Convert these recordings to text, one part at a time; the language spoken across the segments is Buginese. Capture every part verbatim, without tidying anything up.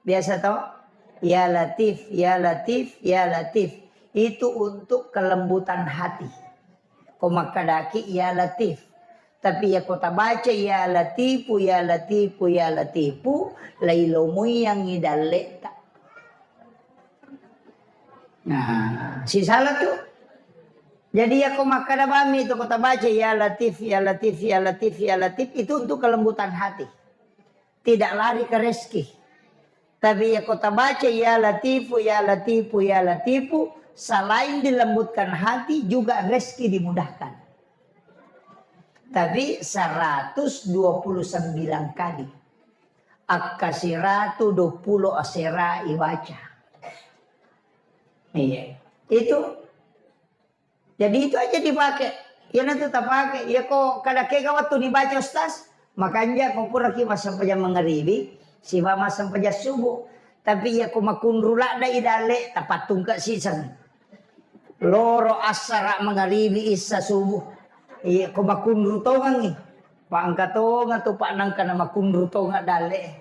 Biasa to? Ya Latif, ya Latif, ya Latif. Itu untuk kelembutan hati. Ko makkadaki ya Latif. Tapi ya ko tabaca ya Latifu, ya Latifu, ya Latifu, lailomuiyangngi dalleta. Nah, sisala tu. Jadi ya ko makkada bami tu ko tabaca ya Latif, ya Latif, ya Latif, ya Latif, itu untuk kelembutan hati. Tidak lari ke rezeki. Tapi ya ko tabaca ya Latifu, ya Latifu, ya Latifu, selain dilembutkan hati juga rezeki dimudahkan. Tapi seratus dua puluh sembilan kali. Akka siratu dua puluh asera ibaca. Iya. Itu Jadi itu aja dipakai. Iyana tu tapakai. Iya ko kada kega waktu dibaca ustaz, makanja ko puraki massempajang mangaribi, siba massempajang subuh. Tapi iya ko makunru ladda i dalle, tapattungka siseng. Loro assara mangaribi issa subuh. Iya ko makunru tongangi. Pangka tonga tu pak nangka na makunru tonga dalle.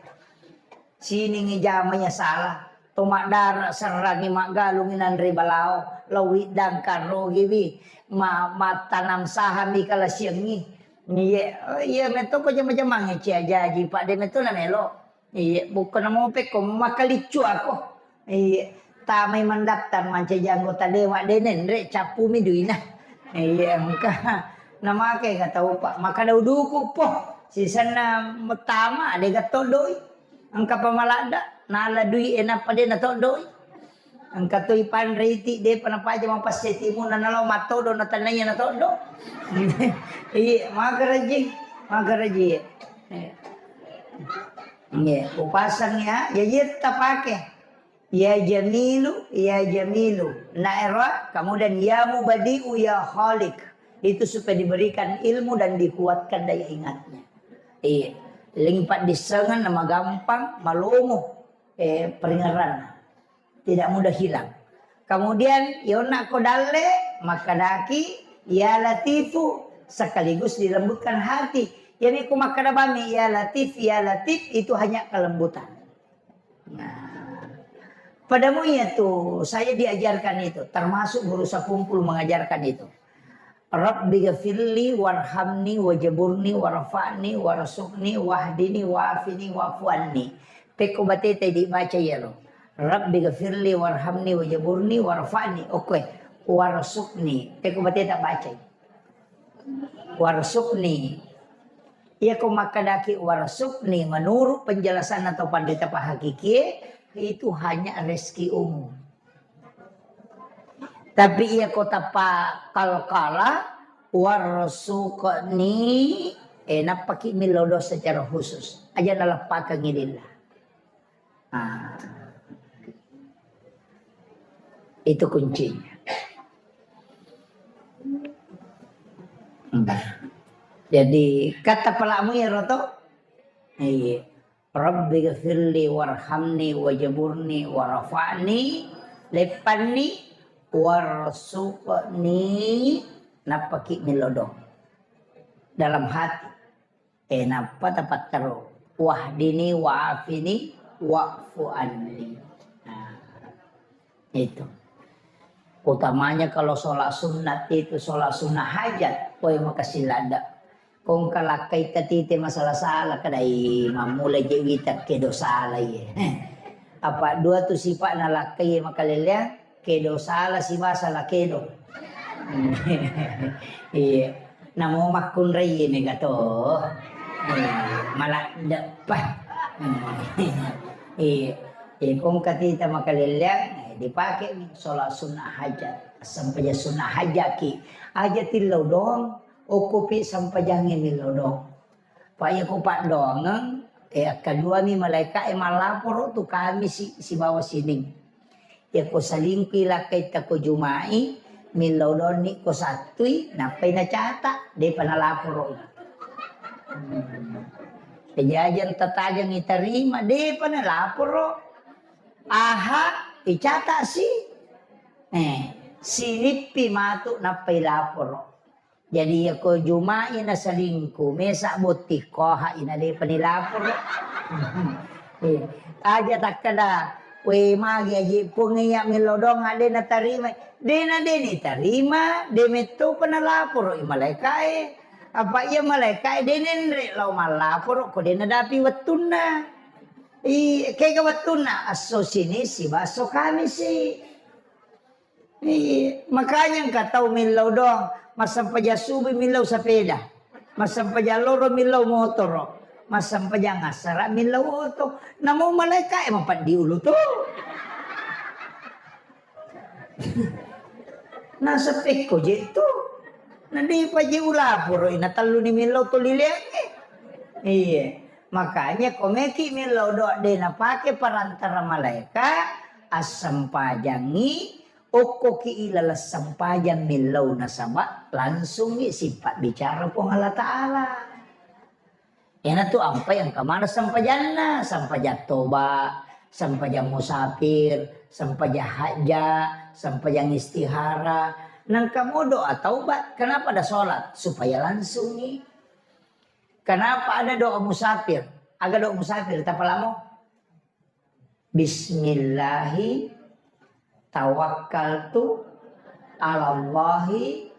Siningi jamai asala. To maddara serrangi maggalungi nanre balao, lao widdang karrogiwi, ma-, mattanam sahami kalasiangi. Iye, iye metto ko jama-jamangi cia jaji, pak de metto na melo. Iye, bukkana mope ko makaliccu ako. Iye, tamai mendaftar mancaji anggota dewan de nenre cappumi duina. Iye, engka. Namake ga tau pak, maka dau duku po. Sisenna metama de gatto doi. Engka pamaladda, nala dui e nappa de natoddoi. Engka toi panre iti, depa napaja mapasse timunna nalao mattodo, natannaiya natoddo. Iya, magaraji, magaraji. Iya. Iya, upasang ya, ya iya tapake. Ya Jamilu, ya Jamilu. Naero, kemudian ya Mubadi'u, ya Khaliq. Itu supaya diberikan ilmu dan dikuatkan daya ingatnya. Iya. Limpat disengan nama gampang, malomo. Eh, peringeran. Tidak mudah hilang. Kemudian, yona ko dalle, makkadaki, ya Latifu, sekaligus dilembutkan hati. Jadi, ku makkada bami, ya Latif, ya Latif, itu hanya kelembutan. Nah, padamu iya tu, saya diajarkan itu, termasuk guru Sakumpul mengajarkan itu. Rabbi gafirli warhamni wajaburni warfa'ni warzuqni wahdini wa'afini wa'fu anni. Pekko bateta dibaca iyaro. Rabbi gafirli warhamni wajaburni warfa'ni. Oke. Warzuqni. Pekko bateta bacai. Warzuqni. Iya ko makkadaki warzuqni menurut penjelasan atau pandita pahakikie itu hanya rezeki umum. Tapi iya ko tappa kalkala, warzuqni, eh, nappaki millau doa secara khusus. Aja naleppakengngi lillah. Ah. Itu kuncinya. Hmm. Jadi, kata pelamu ya, Roto? Iya. Rabbi gfirli warhamni wajaburni warfa'ni, leppanni, warzuqni, nappaki milodong dalam hati. Eh, nappa tapattaro, wahdini wa'afini wa'fu anni. Nah, itu. Utamanya kalau sholat sunat itu, sholat sunnah hajat, poi makasih lada. Kongka lakkai tatite masalah-salah, kadai mammula je wita kedo salah ye. Apa dua tu sifat na lakkai makalelea, kedo salah siba salah kedo. Iya. Namo makkunrai mega to. Iya, malah depa. Iya. Eh, kongka tita makalelea, eh, dipake mi sholat sunnah hajat, sempajang sunnah hajat ki. Aja tillau dong, okko pi sempajangnge millau dong. Pa iya ko paddoangeng, eh, akkaduami malaeka'e mallaporo tu kami si-, sibawa sining. Iya ko salingkui lakkaitta ko Juma'i, millau donni ko Sattui, nappai nacata, depa nalaporo. Hmm. Kejadian tatajang itarima, depa nalaporo. Aha, icata si. Eh, silippi matu nappai laporo. Jadi, iya ko Juma'i nasalingku, mesa botting koha ina depa nilaporo. Aja takkeda, "We, magi aji Puang iya millau doang, de natarima." De na, de nitarima, de metto pa nalaporo i malaikae. Apa iya malaikae de nenre lao mallaporo ko de nadapi wettunna. I, kega wettunna? Esso Sini siba esso Kamisi. Iya, makanya engka tau millau doang, massempajang subuh millau sepeda, massempajang loro millau motoro, massempajang asara millau oto. Namo malaika e mapeddi ulu tu. Nasepekko je tu. Nadipa je ulaporo ina tellu ni millau tuli leangnge. Iya. Makanya komeki millau doa de napake perantara malaika, assempajangi Okkoki ilaleng sempajang millau nasaba langsungngi sipabbicara Puang Allah Ta'ala. Iyanatu ampai engka maneng sempajanna, sempajang toba, sempajang musafir, sempajang hajja, sempajang istihara. Nengka mo doa taubat, kenapa ada sholat? Supaya langsungngi. Kenapa ada doa musafir? Aga doa musafir, tapalamo? Bismillahi tawakkaltu alallahi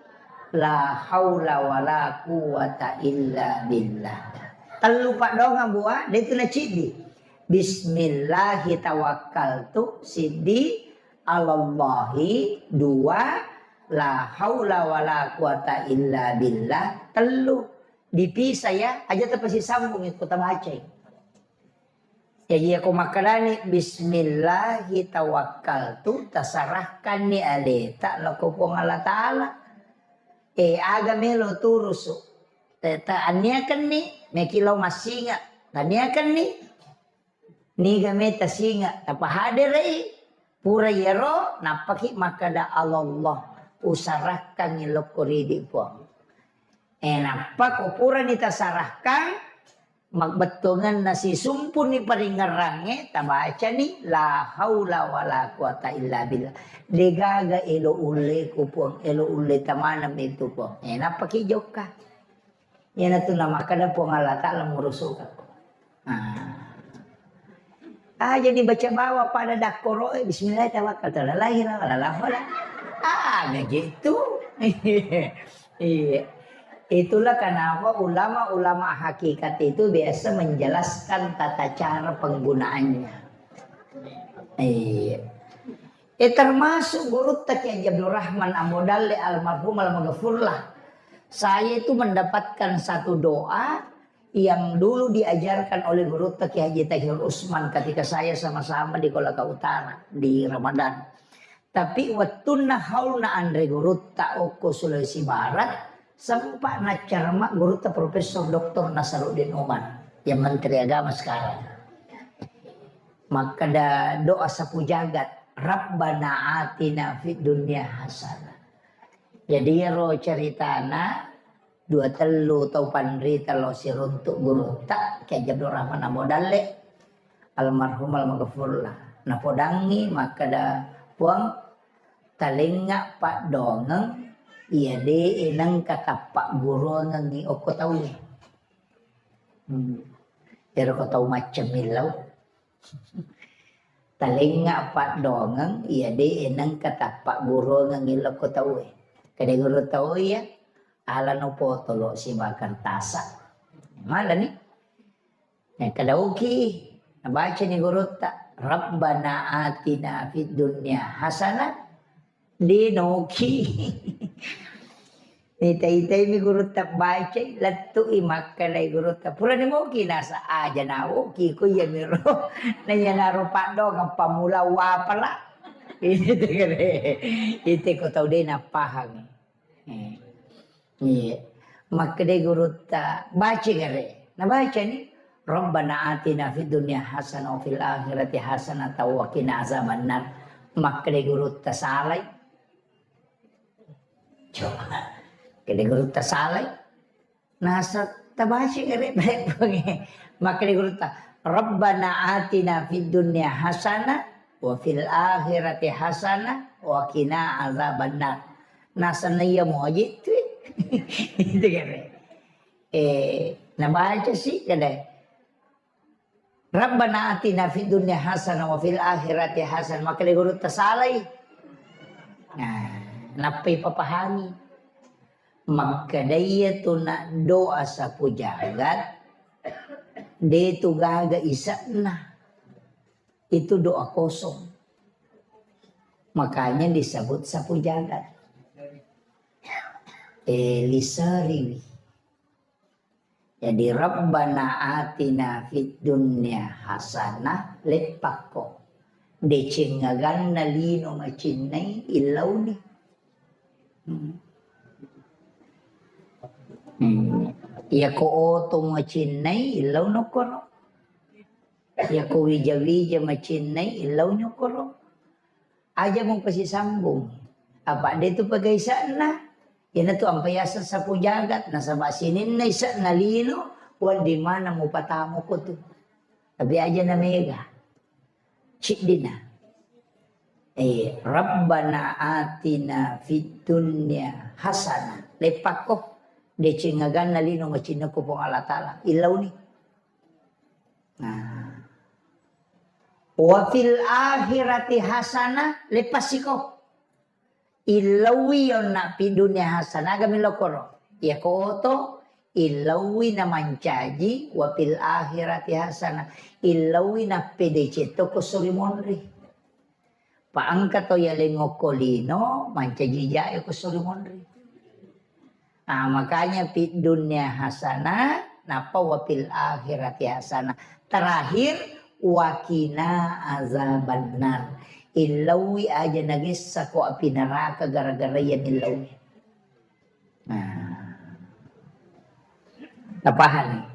la haula wala quwwata illa billah. Tellu paddoangeng bua, de tu naciddi. Bismillahi tawakkaltu, siddi, alallahi, dua, la haula wala quwwata illa billah, tellu. Dipisah ya, aja tapasisambung itu tabacai. Jaji, iyako makkedani, "Bismillahi tawakkaltu," tasarahkanni aleta lao ko Puang Allah Ta'ala. Eh, aga melo turusu? Te-, ta-, anniakenni, meki lao massinga. Taniakenni, niga me tasinga, tapahaderai, pura iyaro, nappaki makkeda, "Allah, usarahkangi lokko ridi Puang." Eh, nappa ko purani tasarahkang, mabbettuangenna sisumpuni paringerrangnge, tabacani, "La haula wala quwata illa billah." Degaga elo ulle ku Puang, elo ulle tamaneng itu Puang. Eh, nappaki jokka. Iyanatu namakkeda Puang Allah Ta'ala murusuka. Ah. Ah, jadi baca bawa pada dakkoro, eh, bismillah tawakkaltu alallahi la ilaha illa huwa. Ah, begitu. Iya. Itulah kenapa ulama-ulama hakikat itu biasa menjelaskan tata cara penggunaannya. Iya. Eh, termasuk gurutta Kiai Haji Abdul Rahman Ambo Dalle almarhum almaghfurlah. Saya itu mendapatkan satu doa yang dulu diajarkan oleh gurutta Kiai Haji Tahir Usman ketika saya sama-sama di Kolaka Utara di Ramadan. Tapi wettunna haulna anre gurutta okko Sulawesi Barat, sempat naccarama gurutta Profesor Doktor Nasaruddin Umar yang Menteri Agama sekarang. Makkeda doa sapu jagat, "Rabbana atina fid dunya hasanah." Jadi iyaro ceritana dua tellu tau panrita lao siruntu gurutta, Kiai Haji Abdul Rahman Ambo Dalle, almarhum almaghfurlah. Napodangngi makkeda, "Puang, talengnga paddoangeng iya de'e nengka tappagguruangengngi okko tauwe." Hmm. Ero ko tau macca millau. Talengnga paddoangeng iya de'e nengka tappagguruangengngi lokko tauwe. Kede guru tau iya, "Alano potolo siba kertasa." Malani. Nakkeda, "Oki." Nabacani gurutta, "Rabbana atina fid dunya hasanah." De noki. Nita-itaimi gurutta bacai, lettu'i makkedai gurutta, "Purani moki?" Nasa, "Aja naoki ko iyamiro." Naiyanaro paddoangeng pammula wapala. Itu kare. Itu ko tau de napahang. Eh. Iya. Makkedai gurutta, "Baca gare." Nabacani, "Rabbana atina fid dunya hasanah wa fil akhirati hasanah wa qina azabannar." Makkedai gurutta, "Salai." Coba. Kedai gurutta, "Salai." Nasa tabaca gare baik. Makkedai gurutta, "Rabbana atina fid dunya hasanah wa fil akhirati hasanah wa qina azabannar." Nasa naiya moji tu. Itu kare. Eh, nabaca si kade. Rabbana atina fid dunya hasanah wa fil akhirati hasanah. Makkeda guru tasalai. Nah, nappai papahami. Makkeda iyatu na doa sapu jagat, de tu gaga ise'na. Itu doa kosong. Makanya disebut sapu jagat. Eh, liseriwi. Jadi, Rabbana atina fid dunya hasanah, leppakko. Deceng aganna lino macinnai, illauni. Hmm. Hmm. Iyako oto macinnai, illau nokkoro. Iyako wija-wija macinnai, illau nokkoro. Aja mupasisambung. Apa de tu pegaisanna? Iyanatu ampa yaseng sapu jagat, nasaba sininna ise'na lino, wedding maneng mupatamuko tu. Tapi aja na mega. Ciddina. Eh, Rabbana atina fid dunya hasanah. Leppakko. Deceng aganna lino macinnako Puang Allah Ta'ala. Illauni. Nah. Wa fil akhirati hasanah, leppasiko. Illaui yonna pi dunia hasanah, aga millau koro. Iyako oto, illaui namancaji, wa fil akhirati hasanah. Illaui nappedeceng to ko sori monri. Pa engka to yaleng okko lino, mancaji jae ko sori monri. Ah, makanya fid dunya hasanah, nappa wa fil akhirati hasanah. Terakhir, wa qina azabannar. Illaui aja nagessa ko api neraka gara-gara iya millaui. Nah. Tapahang?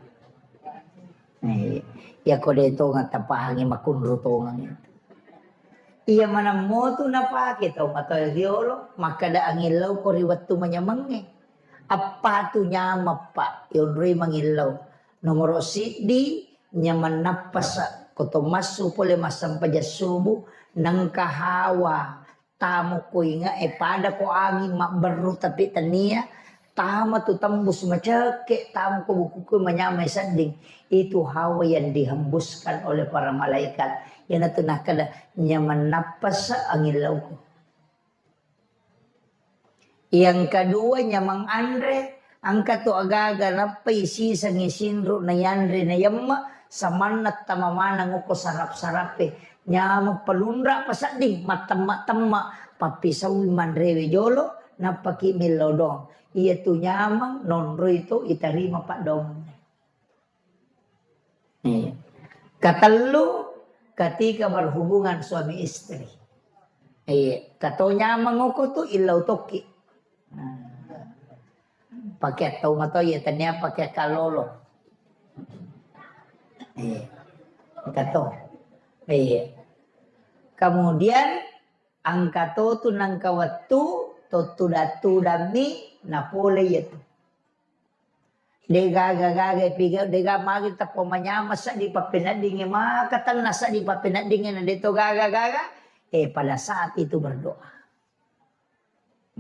Eh, iya ko de tongeng tapahangi, makunru tongeng. Iya maneng motu napake tau matoa riolo, makkeda angillau ko ri wettu manyamengnge. Appa tu nyameng, Pak, yonroi mangillau. Nomoro siddi, nyameng nappasa, ko to massu pole massempajang subuh, nengka hawa, tamo ko inge'e, pada ko anging mabberru tapi tania, tama tu tembus macekke, tamo ko bukuku manyamai sedding. Itu hawa yang dihembuskan oleh para malaikat. Iyanatu nakkeda, nyameng nappasa angillauku. Yang kedua, nyameng anre, engka to agaga nappai sisengngi sinru na yanre na yemme, samanna tama maneng okko sarap-sarappe. Nyameng pelunra pasedding, mattemma-temma, pappisaui manrewe jolo, nappaki millau doang. Iyatu nyameng nonroi to itarima paddoangenna. Iya. Katellu, ketika berhubungan suami istri. Iya, kato nyameng oko tu illau tokki. Nah. Pakai tau mato iya tania pakai kalolo. Iya. Kato. Iya. Kemudian engka to tu nengka wettu to tudang-tudammi napole iya tu. De gaga-gaga pigau, de gaga magi tappa manyameng seddi pappeneddingnge, maka tenna seddi pappeneddingnge na de to gaga-gaga, eh, pada saat itu berdoa.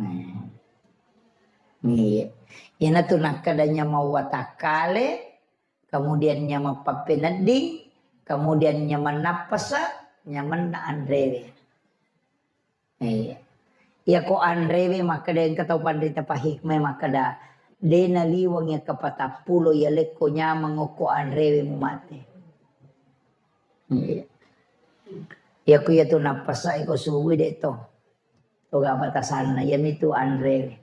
Nah. Iya. Iyanatu nakkeda nyameng watakkale, kemudian nyameng pappenedding, kemudian nyameng nappasa, nyamenna anrewe. Iya. Iyako anrewe makkeda engka tau panrita pahikmai makkeda, de naliweng iya kapatappulo iya lekko nyameng okko anrewe mumate. Iya. Iyako iyatu nappasa iko subui de to. Toga batasanna, iyamitu anrewe.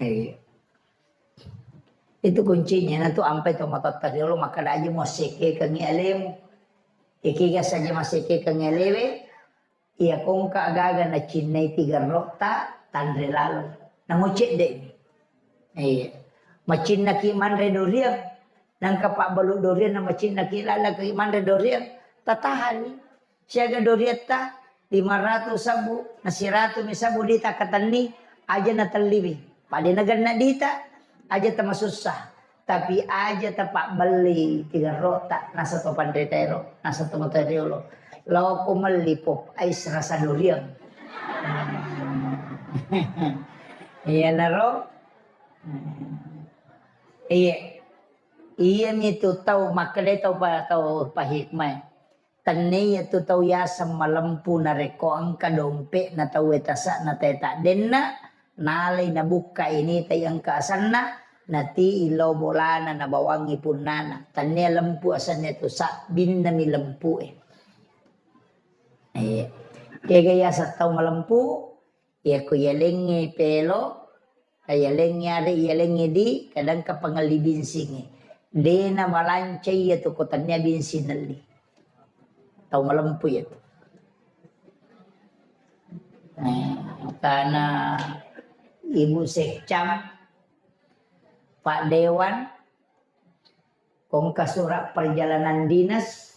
Iya. Itu kuncinya, natu ampai to matotta riolo makkeda aja muassekekengngi alemu. Ikiga saja massekekengngi alewe, Iya, ko engka agaga nacinnai tigerro'ta, tanre lalo. Namo cedde'mi. Iya. Macinnaki manre doriang. Nangka pabbalu doriang na macinnaki lalaki manre doriang. Tatahani. Siaga doriatta lima ratus sabbu, na siratu mi sabbu dita katenni, aja natelliwi. Pada nagenna dita, aja tamasussa. Tapi aja tapabbelli tigerro'ta, nasa to panrita ero, nasa to matoa riolo. Lao ko melli pop ice rasa durian. Iyanaro. Iya. Iyami tu tau makkeda tau pa-, tau pahikmai. Tennia tu tau yaseng malempu narekko engka dompe'na tauwe tase'na tae taddenna, nalai nabukka ini tai engka asenna, nati'i lao bolana nabawangngi punnana. Tennia lempu asenna tu, sabbinnami lempu'e. Eh, kega yaseng tau malempu, Iyako yalengnge pelo, yalengnge are, yalengnge di, kadang ka pangelli binsingnge. Dena malanca iya tu ko tennia binsing nelli. Tau malempu iya tu. Eh, tana Ibu Sekcam, Pak Dewan, Ko engka surat perjalanan dinas.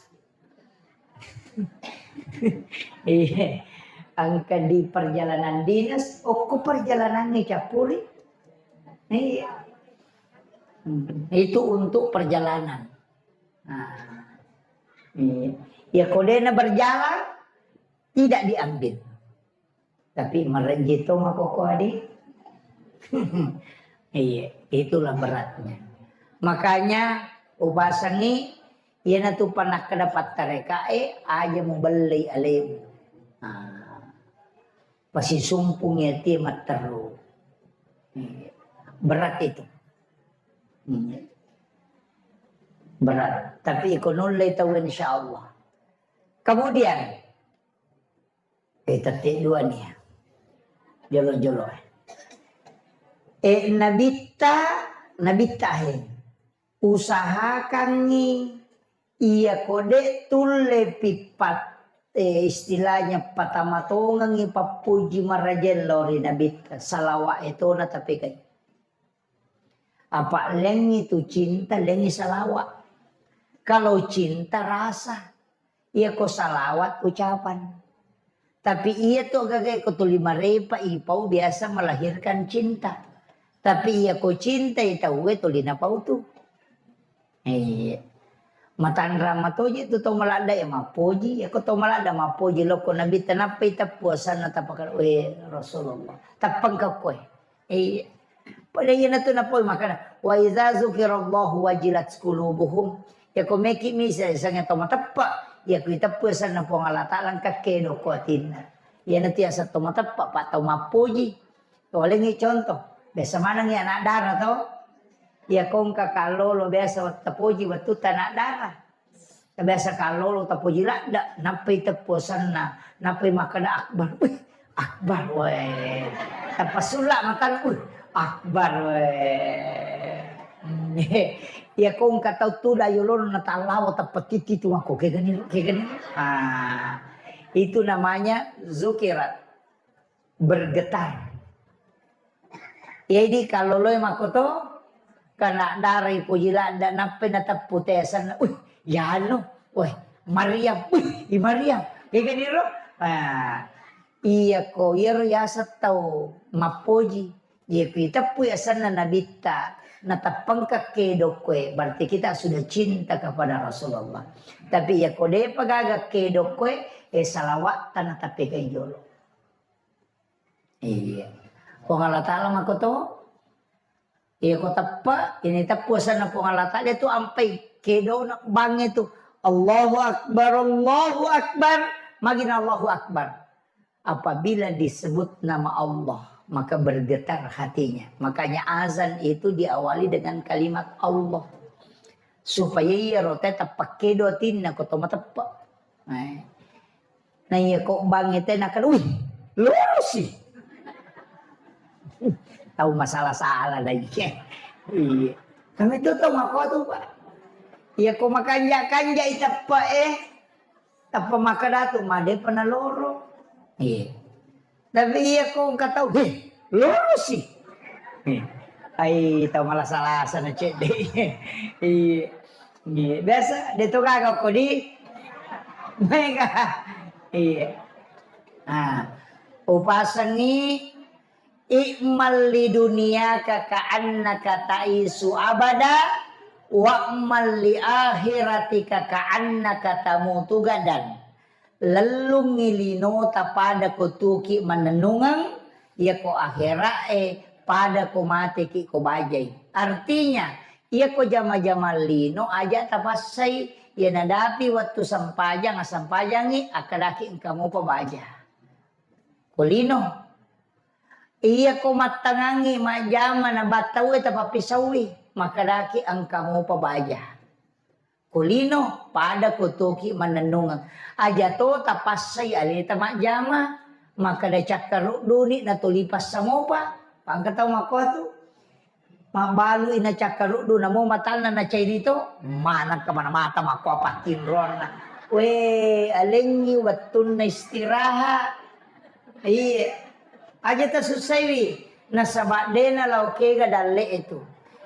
Iya. Engka di perjalanan dinas, okko perjalanannya cappuri. Iya. Hmm. Itu untuk perjalanan. Nah. Iya. Ya, kodena berjalan, tidak diambil. Tapi marenji to makkokkoe, Adi. Iya, itulah beratnya. Makanya upasangi, iyanatu panakkeda pattarekae, aja mubellei alemu. Nah, pasisumpungi atie matteru. Iya. Berat itu. Iya. Berat. Tapi iko nulle tau, insya Allah. Kemudian, Eh, tette dua nih ya. Jolo-jolo. Eh, nabitta, nabitta he. Usahakangngi iya kode tulle pippat, eh, istilahnya patamatongengi pappuji marajello ri nabitta. Salawa etona tapekai. Apa lengi tu cinta, lengi salawa. Kalau cinta rasa, iya ko salawat ucapan. Tapi iya tu gaga ko tuli marepa ipau biasa melahirkan cinta. Tapi iya ko cinta i tauwe tuli napau tu. Iya. Matanrang matoje tu tau maladda ya mappoji, ya ko tau maladda mappoji loko nabi tanappai teppu asanna tapakal we Rasulullah. Tappengka koe. Iya. Pada iyanatu napau makana, "Wa idza dzukirallahu wajilat qulubuhum." Ya ko meki misa sange to mateppa, ya ku iteppu sanna Puang Allah Taala engka kedo ko atinna. Iyanatu yaseng to mateppa, pa tau mappoji. Tolengi contoh, biasa manengi anak dara to. Ya ko engka kallolo biasa tapoji wettu anak dara. Biasa kallolo tapoji ladda, nappai teppu asanna, nappai makkeda akbar. Wih, akbar we. Tappa sulla matanna, wih, akbar we. Iya ko engka tau tuda yolona natallawa tappa titi tu mako kegani, kegani. Ah, itu namanya zukirat. Bergetar. Jadi kalloloi makoto, kana darai poji ladda nappai nateppu tesanna, "Wih, yanu, weh, Maryam, wih, i Maryam." Iya kan iro? Nah, iya ko, iyaro yaseng tau mappoji. Iya ko iteppu asanna nabitta, nateppengka kedo koe, berarti kita sudah cinta kepada Rasulullah. Tapi iya ko depa gaga kedo koe, eh, salawatta natappegai jolo. Iya. Puang Allah Taala makoto. Iya ko teppa, ini teppu asanna Puang Allah Taala itu ampai kedona bangnge tu. Allahu Akbar, Allahu Akbar. Magina Allahu Akbar. Apabila disebut nama Allah, maka bergetar hatinya. Makanya azan itu diawali dengan kalimat Allah. Supaya iya rote teppa kedo atinna ko to mateppa. Eh. Na iya ko bangnge te nakal, "Wih, lorosi." Tau masalah-salah lagi. Iya. Kami tu tau mako tu, Pak. Iya ko makanja-kanja i teppa, eh. Teppa makkeda tu, "Made pa naloro." Iya. Tapi iya ko engka tau, "Heh, lorosi." Heh. Ai, tau malasa-lasa na cedde. Iya. Iya. Biasa de to gaga ko di. Mega. Iya. Ah. Upasengi I'mal li dunyaka ka'annaka ta'isu abada, wa'mal li akhiratika ka'annaka tamutu gadan. Lellungngi linota pada ko tuki mannennungeng, yako akhira'e pada ko mateki ko bajai. Artinya, Iyako jama-jamang lino, aja tapassai, iya nadapi wettu sempajang, assempajangngi, akkadaki engka mopa baja. Ko lino. Iyako mattangangngi majjama nabattauwe tapappisaui, makkadaki engka mopa baja. Ko lino, pada ko toki mannennungeng. Aja to tapassai aleta majjama, makkada cakkarudduni natoli passa mopa, pangka tau makkotu. Mabbalui nacakkaruddu, namo matanna nacairi to, manengka mana mata makko apa tinroanna. We, alengngi wettunna istirahat. Iya. Aja tasussaiwi, nasaba de nalao kega dalle'e tu.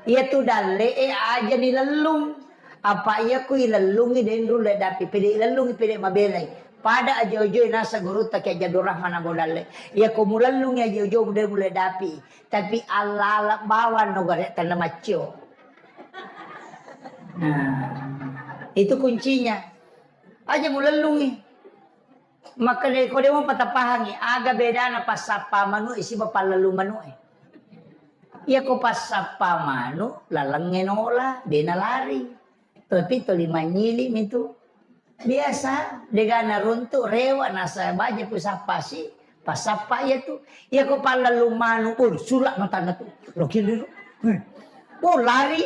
Iyatu dalle'e aja nilellung. Apa iya ku ilellungi denru ledapi, pede ilellungi pede mabelai. Pada aja ojoi nasa gurutta ke Jadul Rahman Abu Dalle. Iya ko mulellungi aja ojo de muledapi. Tapi allala bawang no gare tenna maccio. Nah, itu kuncinya. Aja mulellungi. Makkeda ko de mo patapahangi, aga bedana passappa manu'e siba pallellu manu'e. Iya ko passappa manu, lalengnge nola, de nalari. Tapi toli manyili mitu. Biasa, dega naruntu rewa nasa baja ku sappa si, passappa iya tu. Iya ko pallellu manu, oh, sula matanna tu. Lo kiri lo. Eh. Oh, lari.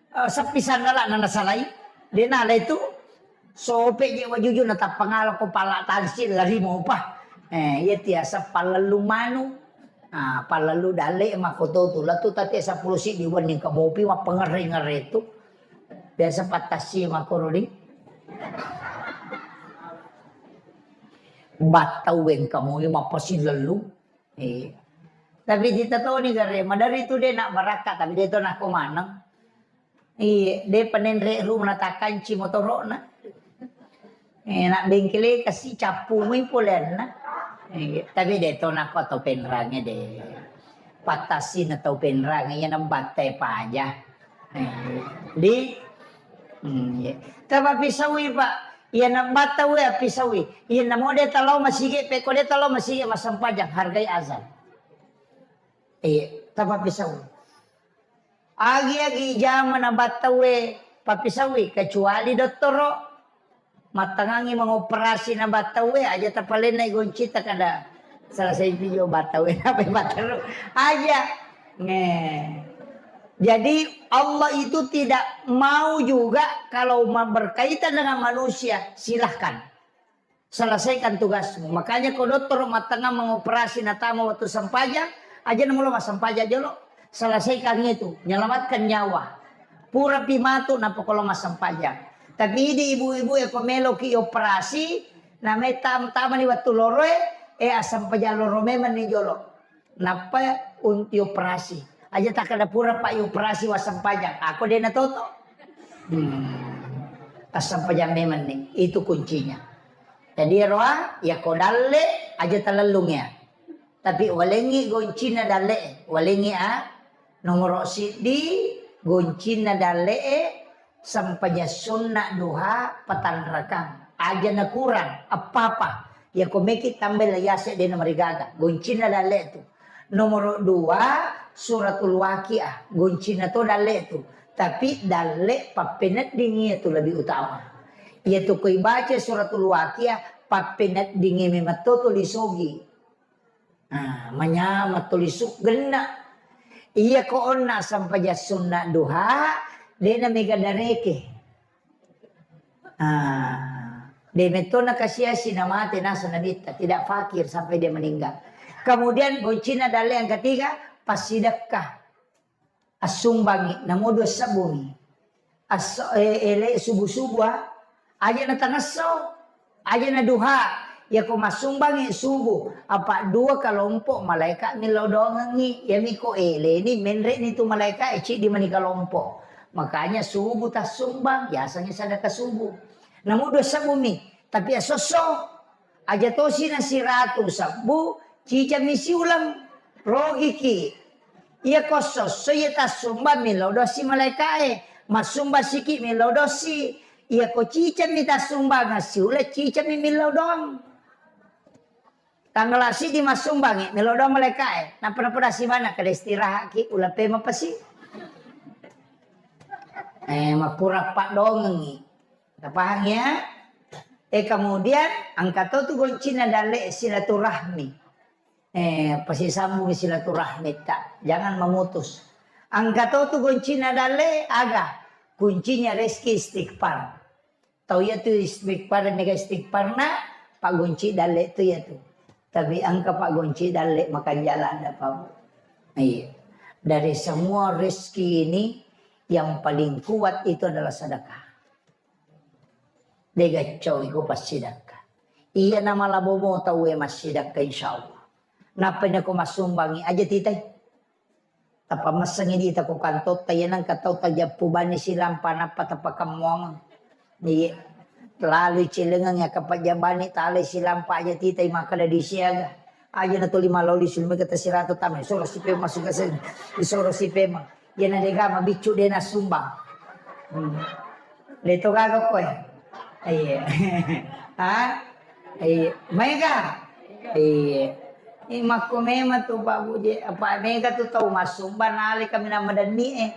Eh, sappi sandala nana salai. De nala itu. Sope je wajuju na tappangala ko pala tansi lari mopa. Eh, iya tiasa pallellu manu. Ah, pallellu dalle makko to tu. Latu tati seppulo siddi wenni ka mopi mappengerre-ngerre tu. Biasa pattassi makkoro di. Battau wengka mui mappasi lellu. Iya. Tapi ditatoni gare, madari tu de nak barakka, tapi de to nakko maneng. Iya, de penenre rumah takanci motorokna. Eh, nak bengkele kasi cappu mui polenna. Iya, tapi de to nakko to penrange de. Pattasina tau penrange, iya nambattai paja. Eh, di, hmm, iya. Tapa pisaui, Pak. Iya nambatta we appisaui. Iya namo de talao masigi, pekko de talao masigi massempajang, hargai azan. Iya, tapa pisaui. Agi-agi jama nabatta we papisaui, kecuali dottoro. Mattangangi mengoperasi na battauwe, aja tapalennai goncita kada selesai video battauwe, napai batteru. Aja. Nge. Jadi Allah itu tidak mau juga kalau ma-, berkaitan dengan manusia, silahkan. Selesaikan tugasmu. Makanya ko dottoro mattangang mengoperasi natama waktu sempajang, aja namulo massempajang jolo. Selesaikan itu, menyelamatkan nyawa. Purapi matu nappa ko lo massempajang. Tapi idi ibu-ibu e ko meloki operasi, namai tam-, tamani wettu loroe, eh, assempajang loro memang ni jolo. Nappa unti operasi. Aja takkada pura pa operasi wassempajang. Ako de natoto. Hmm. Assempajang memang ni. Itu kuncinya. Jadi roa, ya ko dalle, aja talellung ya. Tapi walengngi goncinna dalle'e, walengngi a, nomoro siddi goncinna dalle'e, sempajang sunna duha patanrakang. Aja nakurang, eppa-eppa. Yako meki tambai la yase de namarigaga. Goncinna dalle'e tu. Nomoro dua, suratul waqiah. Goncinna to dalle'e tu. Tapi dalle pappeneddingi tu lebih utama. Iya tu ko ibaca suratul waqiah, pappeneddingi memang to tuli sogi. Ah, manyameng tuli suggenna. Iya ko onna sempajang sunna duha, de na mega dareke. Ah, de metto na kasiasi na mate nasa nabitta, tidak fakir sampai dia meninggal. Kemudian goncina dalle yang ketiga, passidekka. Assumbangi, namo dua sebbumi. Asso-, eh, ele subuh-subuh, ah. Aja na tangesso, aja na duha. Yako massumbangi subuh, apa dua kelompok malaikat millau doangengi. Yami ko ele ni menre ni tu malaikat, eh, ciddi mani kelompok. Makanya subuh tassumbang, biasanya sedekah subuh. Namo dua sebbumi, tapi asosso. Aja tosi na siratu sebbu, cicammi siuleng. Rogiki. Iya ko sosso iya tassumbang millau dosi malaikae. Massumbang siki millau dosi. Iya ko cicammi tassumbang siuleng cicammi millau doang. Tanggal siddi massumbangi millau doang malaikae. Nappa nappa dasi mana kada istirahat ki ulape mapasi. Eh, makurang paddongengi. Tapahang ya? Eh, kemudian engka to tu goncina dalle silaturahmi. Eh, pasisambung silaturahmi ta. Jangan memutus. Engka to tu goncina dalle aga? Kuncinya rezeki istighfar. Tau iya tu istighfar, mega istighfarna, paggonci dalle tu iya tu. Tapi engka paggonci dalle makan jalan ada apa? Iya. Dari semua rezeki ini yang paling kuat itu adalah sedekah. Dega cau iko passidakka. Iya nama labomo tau e massidakka insyaallah. Nappa nako masumbangi aja titai. Tappa messengi dita ko kantotta, iya nengka tau tajeppu bani silampa nappa tapakemmuang. Iya. Lalu cilengeng ya kapajabani talai silampa aja titai makkeda disiaga. Aja na tuli maloli sulmi kata siratu tama, soro si pema suka sen, soro si pema. Iya na dega mabiccu de na sumbang. Hmm. De to gaga koe. Iya. Ha? Iya. Mega? Iya. Ini makko memang tu Pak Buje, apa mega tu tau masumba nale kami nama denni eh.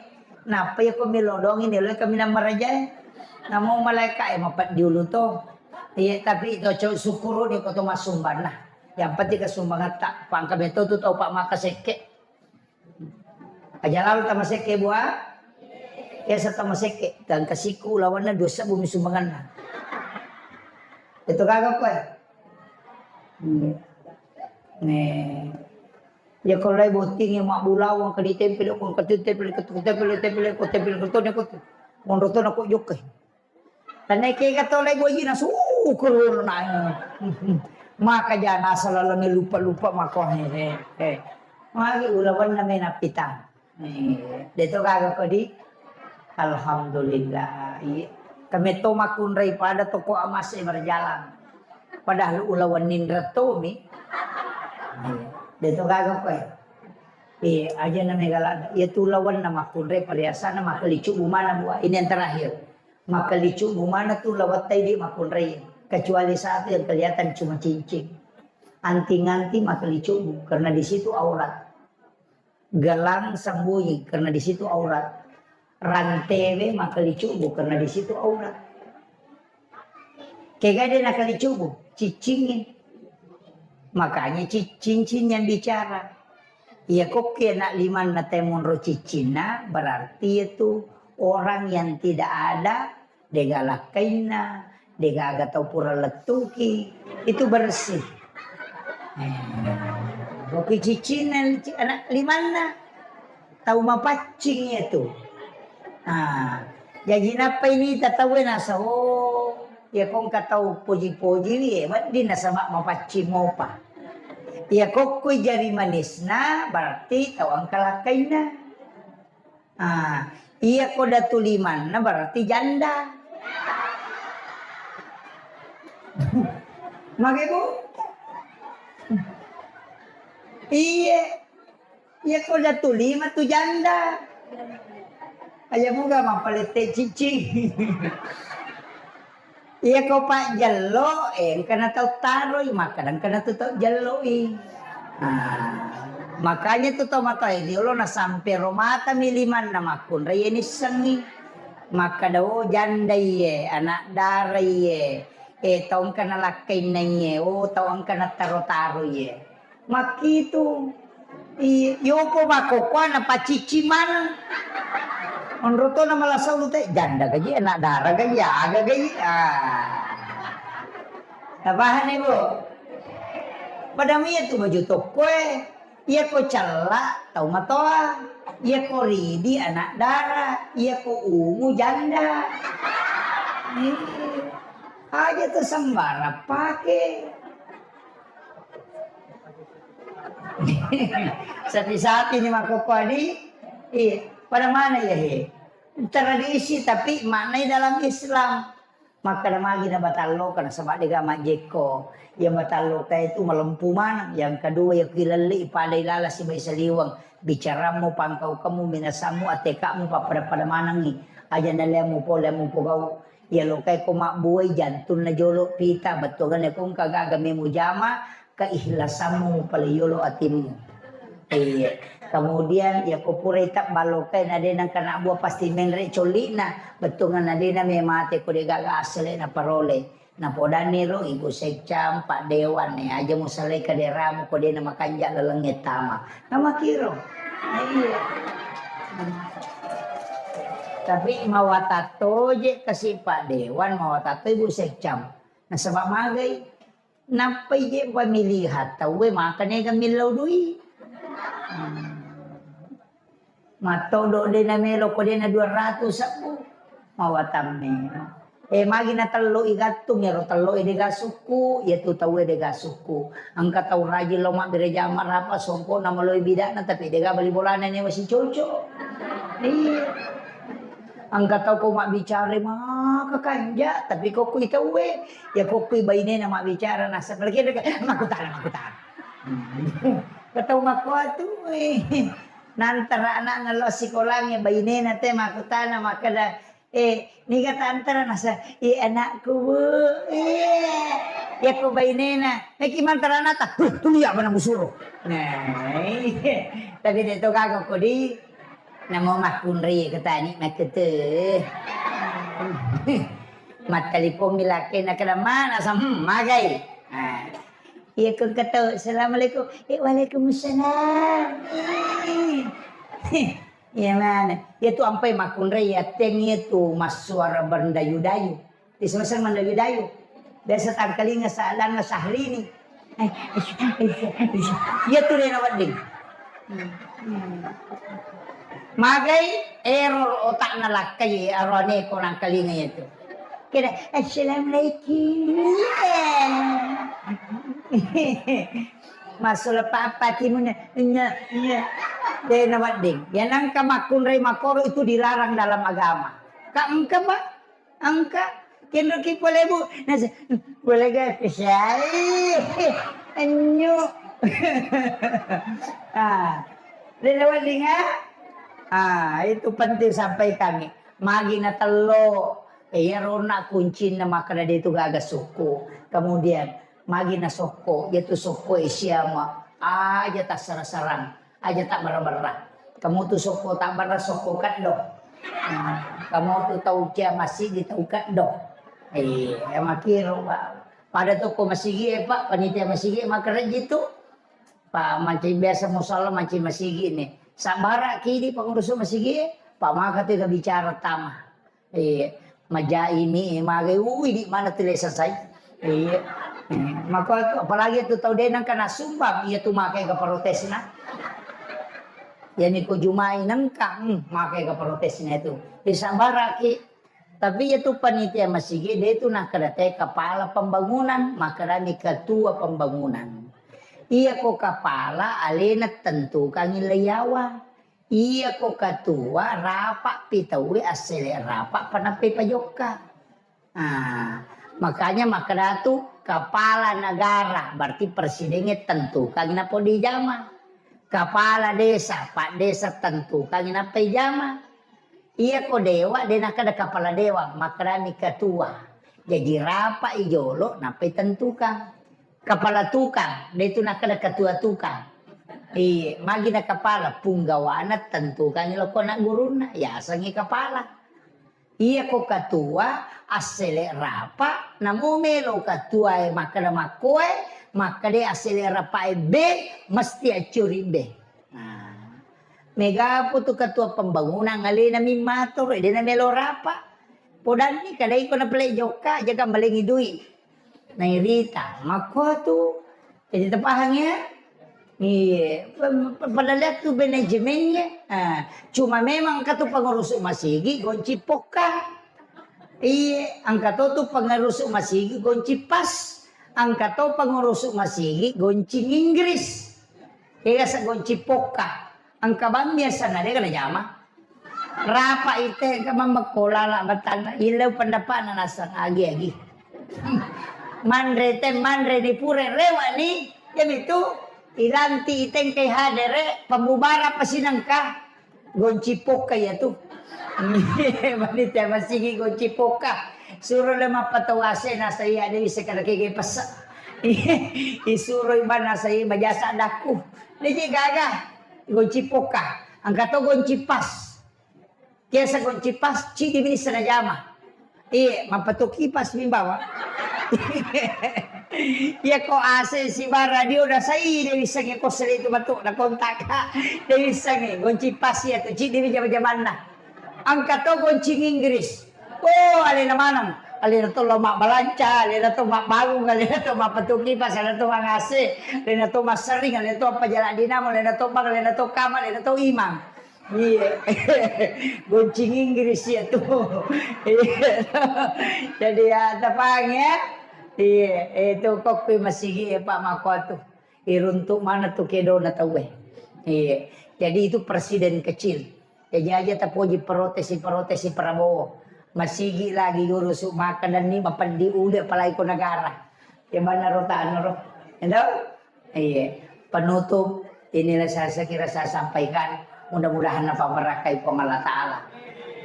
Napa ya ko milodong ini lo kami nama raja eh. Namo malaika eh mapat diulu to. Iya, tapi to cok syukuru ni ko to masumba nah. Yang penting kesumbangan tak pangka beto tu tau Pak maka sekke. Aja lalu tamasekke bua. Biasa tamasekke. Dan kasiku lawanna dua sebbu mi sumbanganna. Itu kagak koe. Hmm. Nih. Ya kalau lai botting yang mak bulawang ke ditempel, kau ketempel, ketempel, ketempel, kau tempel, kau tempel, kau tempel, kau tempel, kau tempel, kau tempel, Tanna kega to lai bojina sukur na. Maka jana asal lalengnge lupa-lupa mako he, he, he. Magi ulawenna mena pitang. Eh, de to gaga kodi. Alhamdulillah. Iya. Kami to makkunrai pada toko emas e berjalan. Padahal ulawenna nindra tomi. Iya. De to gaga koe. Eh, aja na megala. Iya tu ulawenna makkunrai perhiasanna makalicu bumana bua. Ini yang terakhir. Makalicu bumana tu lawattai di makkunrai. Kecuali satu yang kelihatan cuma cincin. Anting-anting makalicu bu, karena di situ aurat. Gelang sembunyi, karena di situ aurat. Rantewe makalicu bu, karena di situ aurat. Kega de nakalicu bu, ciccingnge. Makanya ci-, cincin yang bicara. Iya kokki anak limanna temonro ciccinna, berarti itu orang yang tidak ada, dega lakkainna, dega aga tau pura lettuki, itu bersih. Eh, kokki ciccinna ci-, anak limanna, tau mapaccing itu. Ah, jaji nappa ini tatawe nasa, oh, ya kongka tau poji-poji, eh, wedding nasaba mapaccing mopa. Iya kokkoi jari manisna, berarti tau engka lakkainna. Ah, iya ko datu limanna, berarti janda. Mage, Bu? Iye. Iya ko datu lima tu janda. Aja muga mappalette cicing. Iya ko pajjello, eh, engkana tau taroi, makkada engkana tu tau jelloi. Nah, makanya tu tau matoa riolo na sampe ro mata mi limanna makkunrai nissengi. Makkada, oh, janda iye, anak dara iye, eh, tau engkana lakkainna iye, oh, tau engkana taro-taro iye. Makkitu. I-, yopo makkokkoe napacicci maneng. Onro to na malasa ulu te, janda gaji, anak dara gaji, aga gaji. Ah. Tapahani, Bu? Padahal iya tu baju tokkoe. Iya ko cella tau matoa. Iya ko ridi anak dara. Iya ko ungu janda. Eh, aja tu sembarang pake. Sapi-sapi ni makkokkoe di, iya, pada mana ya he? Tradisi tapi maknai dalam Islam. Makkada magi na batalloka nasaba dega majjekko. Iya batalloka itu malempu maneng. Yang kedua ya kilelli pada ilala sibai saliweng. Bicarammu, pangkaukemmu, minasammu, atekamu pappada-pada manengi. Aja naleammu pole mupogau. Iya lokai ko mabbuai jantunna jolo pita bettuanna ko engka gaga memu jama, keikhlasanmu pale yolo atimmu. Iya. Kemudian, ya ko pura ita balokai na de nengka na bua pasti menre colli'na, bettuanna de na memate ko de gaga assele na parole. Napodanni ro ibu seccang, Pak Dewan, eh, aja musalai kaderamu ko de na makanja lalengnge tama. Namakiro. Nah, iya. Tapi mawatatto je kasi Pak Dewan, mawatatto ibu seccang. Nasaba magai. Nappai je pamilihan tauwe maka nega millau dui. Hmm. Mattodo de na melo ko de na dua ratus sebbu. Mawatamme. Eh, magi na tello i gattung, ero tello e dega sukku, ya tu tauwe dega sukku. Engka tau rajin lo mabbere jama rapa songko na maloi bidana tapi dega bali bolana ne masih cocok. Iya. Engka tau ko mabbicara maka kanja, tapi ko kui tauwe, ya ko kui bainena mabbicara nasa lagi ada makkutana, makkutana. Ketau makkuatu, eh. Nantara anak nalo sikolangnge bainena te makkutana makkeda, eh, niga tantara nasa, iya anakku, Bu. Iya. Ya ko bainena, meki mantara anakta, "Huh, tuli apa na musuro?" Nah, iya. Tapi de to gaga ko di Namo makkunrai ketani makkete. Mattalipong mi lakkena kada mana sam, hmm, magai. Ah. Iya ko engka tau, "Assalamualaikum." Eh, "Waalaikumsalam." Iya mana? Iya tu ampai makkunrai ya teng iya tu massuara berdayu-dayu. Di semester mendayu-dayu. Biasa tangkalinga sa'lanna Syahrini. Eh, iya tu dena wedding. Magai ero otakna lakkai aroane ko nangkalinga itu. Kira, "Assalamualaikum." Masuk lepak apa timuna? Nya, nya. Dena wedding. Ya nangka makkunrai makoro itu dilarang dalam agama. Ka engka, Pak? Engka, kenroki pole, Bu. Nasa, boleh gak? Sai. Enyu. Ah. Lele wedding, ah? Ah, itu penting sampaikan nih. Magi na tello. Eh, iya rona kuncinna makkeda de tu gaga sukku. Kemudian, magi na sokko, ya tu sokko e siama. Aja tassara-sarang. Aja tabbarra-barra. Kamu tu sokko tabbarra, sokko keddo. Hmm, kamu tu tau cia masigi, tau keddo. Eh, ya makiro, Pak. Pada toko masigi, eh, Pak, panitia masigi, makerja tu. Pak, manci biasa musala, manci masigi ni. Sabbara kidi pengurus masigi, Pak, maka tu bicara tama. Iya, majaimi, magai, ui, di mana tu lesa sai? Iya. Hmm, maka tu, apalagi tu tau de nengka nasumbang, iya tu makai ke protesna. Yani ko jumai nengka, hmm, makai ke protesna itu. Bisa baraki. Tapi iya tu panitia masigi, de tu nakkeda te kepala pembangunan, makkedani ketua pembangunan. Iya ko kepala alena tentukangi leiyawa. Iya ko ketua, rapa pi tauwe assele rapa pa nappai pajokka. Ah, makanya makkeda tu kepala negara, berarti presidengnge tentukangi nappa dijama. Kepala desa, pak desa tentukangi nappa ijama. Iya ko dewa, de nakkeda kepala dewa, makkedani ketua. Jaji rapa i jolo nappa itentukan. Kepala tukang, de tu nakkeda ketua tukang. Iye, magi na kepala, punggawana tentukangi lokko na gurunna, yasengngi kepala. Iya ko ketua, assele rapa, namo melo ketua e makkeda makkoe, makkeda assele rapa e be, mesti accuri be. Nah, mega po tu ketua pembangunan alena mimmato, de na melo rapa. Podanni kadai ko na pele jokka, jaga malengi dui. Nairita, makko tu. Jadi tapahang ya? Iya, pa-, pa-, pada lihat tu manajemennya. Ah, cuma memang katu pengurus masigi gonci pokka. Iya, angka to tu pengurus masigi gonci pas. Angka to pengurus masigi gonci Inggris. Iya, sa gonci pokka. Engka bang biasa na de kana jama. Rapa ite engka mammekko lala batanna, ileu pendapatna naseng agi-agi. Manre te, manre ni pura rewa ni, jadi tu ilanti ite engkai hadere pembubaran pasinengka gonci pokka iya tu. Panitia masigi gonci pokka. Suro le mappatau ase nasa iya de bisa kada kege pessa. Isuro ibana sai majasa dakku. Niji gaga. Gonci poka, engka to gonci pas. Biasa gonci pas, cidi mini sana jama. Iya, mapatu kipas mi bawa. Iya ko A C si bara dio da sai de wissangi ko sele itu matu na kontak. De wissangi gonci pas iya tu cidi mi jama-jamanna. Engka to goncing Inggris. Oh, alena maneng. Alena to lo mabbalanca, alena to mabbangung, alena to mapatu kipas, alena to mangase, alena to massering, alena to pajala dinamo, alena to bank, alena to kamar, alena to imang. Iya. Goncing Inggris ya tu. Iya. Jadi ya tepang ya. Iya, itu kok kui masigi ya Pak Mako tu. Iruntuk mana tu kedona tauwe. Iya. Jadi itu presiden kecil. Jaji aja tapoji protesi-protesi Prabowo. Masigi lagi guru su maka dan ni mapeddi ude apalagi ko negara. Ya mana rota anu ro. Endo? Iya. Penutup inilah saya sekira saya sampaikan. Mudah-mudahan apa berakai Puang Allah Ta'ala.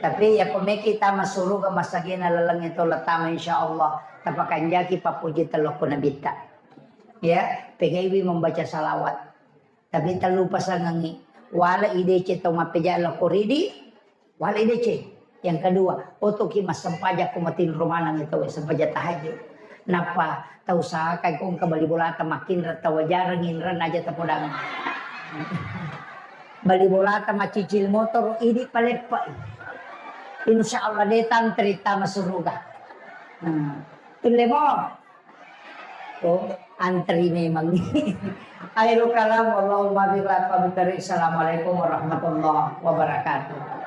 Tapi ya pemeki tama suruga masagena laleng itu letama insya Allah. Tapakanjaki papuji telokku nabitta. Ya, pegaiwi membaca salawat. Tapi tellu pasangengngi, wala idece tau mappeja lao koridi, wala idece. Yang kedua, otoki massempajang ko matinro maneng tau sempajang tahajud. Nappa tau usahakan ko engka bali bolata makinra tau jarang inran aja tapodang. Bali bolata macicil motor idi paleppa. Insya Allah de tantri tama suruga. Hmm. Tulle mo. Oh, antri memang. Akhirul kalam, wallahul muwaffiq ila aqwamit thariq. Assalamualaikum warahmatullahi wabarakatuh.